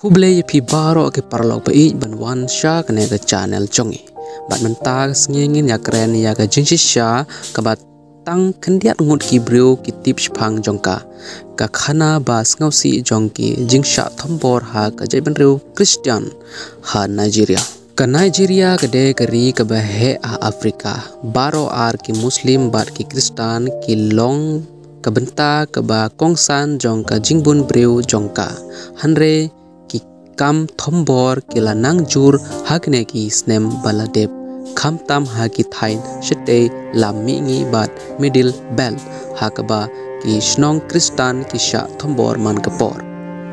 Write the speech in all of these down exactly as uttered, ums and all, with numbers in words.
Khublei ïa phi baroh ki paralok ba ïeit ban wan sha kane ka channel jong ngi. Bad mynta ka sngi ngin ïa kren ïa ka jingshisha kaba tang khyndiat ngut ki briew ki tip shaphang jong ka. Ka khana ba sngewsih jong ki jingshah thombor ha ka jaitbynriew Khristan ha Nigeria. Ka Nigeria ka dei ka ri kaba heh ha Africa. Baroh ar ki Muslim bad ki Khristan ki long ka bynta kaba kongsan jong ka jingbun briew jong ka. Hynrei ki kam thombor ki la nang jur ha kine ki snem ba la dep, khamtam ha ki thaiñ shatei lam mihngi bad Middle Belt, ha kaba ki shnong Khristan ki shah thombor man ka por.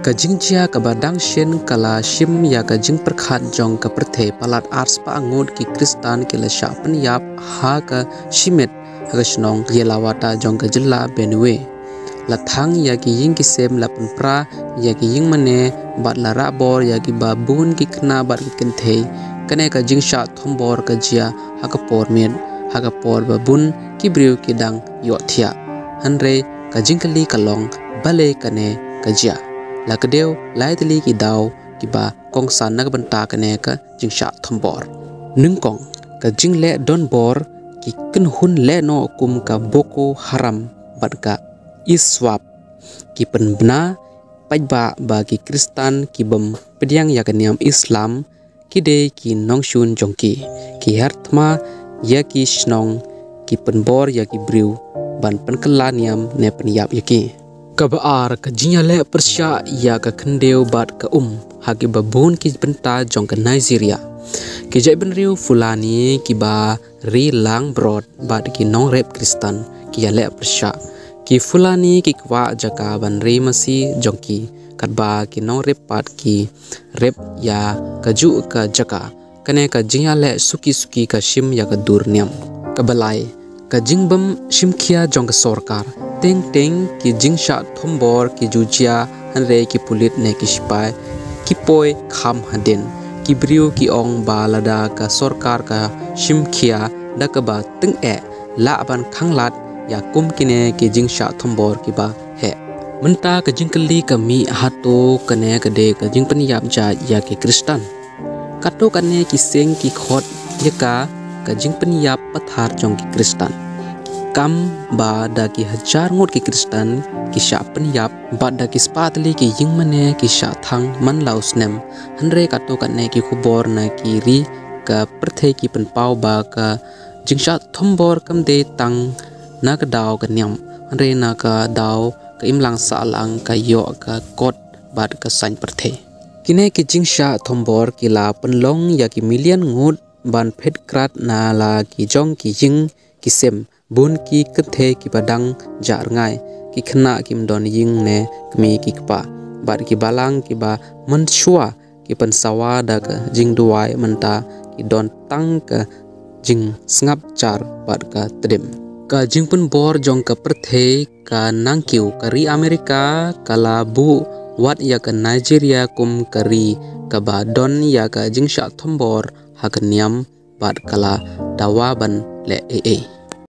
Ka jingjia kaba dang shen ka la shim ïa ka jingpyrkhat jong ka pyrthei. Palat arspah ngut ki Khristan ki la shah pynïap ha ka shimet ha ka shnong Yelawata jong ka jylla Benue. La thang ïa ki ïing ki sem, la pynpra ïa ki ïing mane bad la rah bor ïa kiba bun ki khynnah bad ki kynthei. Kane ka jingshah thombor ka jia ha ka por miet, ha ka por ba bun ki briew ki dang ïohthiah. Hynrei ka jingkylli ka long, balei kane ka jia? La kdew lai tylli ki daw kiba kongsan na ka bynta kane ka jingshah thombor. Nyngkong, ka jingleh donbor ki kynhun lehnoh kum ka Boko Haram bad ka ISWAP ki pynbna paidbah ba ki Khristan ki bym pdiang ïa ka niam Islam ki dei ki nongshun jong ki. Ki her thma ïa ki shnong, ki pynbor ïa ki briew ban pynkylla niam ne pynïap ïa ki. Kaba ar, ka jingïaleh pyrshah ïa ka khyndew bad ka um ha kiba bun ki bynta jong ka Nigeria. Ki jaitbynriew Fulani kiba ri langbrot bad ki nongrep Khristan ki ïaleh pyrshah. Ki Fulani ki kwah jaka ban ri masi jong ki, katba ki nongrep pat ki rep ïa kajuh ka jaka. Kane ka jingïaleh suki suki ka shim ïa ka dur niam. Kaba lai, ka jingbym shimkhia jong ka sorkar. Teng teng ki jingshah thombor ki ju jia, hynrei ki pulit ne ki shipai ki poi kham hadien. Ki briew ki ong ba lada ka sorkar ka shimkhia da kaba tyngeh, lah ban khanglad ïa kum kine ki jingshah thombor kiba heh. Mynta ka jingkylli ka mih, hato kane ka dei ka jingpynïap jait ïa ki Khristan? Katto katne ki seng ki khot ïa ka ka jingpynïap pathar jong ki Khristan. Kam ba da ki hajar ngut ki Khristan ki shah pynïap bad da ki spah tylli ki ïing mane ki shah thang man la u snem. Hynrei katto katne ki khubor na ki ri ka pyrthei ki pynpaw ba ka jingshah thombor kam dei tang na ka daw ka niam, hynrei na ka daw ka imlang sahlang, ka ïoh ka kot bad ka saiñ pyrthei. Kine ki jingshah thombor ki la pynlong ïa ki million ngut ban phet krat na la ki jong ki ïing ki sem. Bun ki kynthei kiba dang jah rngai, ki khynnah kim don ïing ne kmie ki kpa, bad ki balang kiba mynshuwa ki pynsawa da ka jingduwai, mynta ki don tang ka jingsngap jar bad ka tdem. Ka jingpynbor jong ka pyrthei ka nangkiew. Ka ri America ka la buh wat ïa ka Nigeria kum ka ri kaba don ïa ka jingshah thombor ha ka niam bad ka la dawa ban leh ei ei.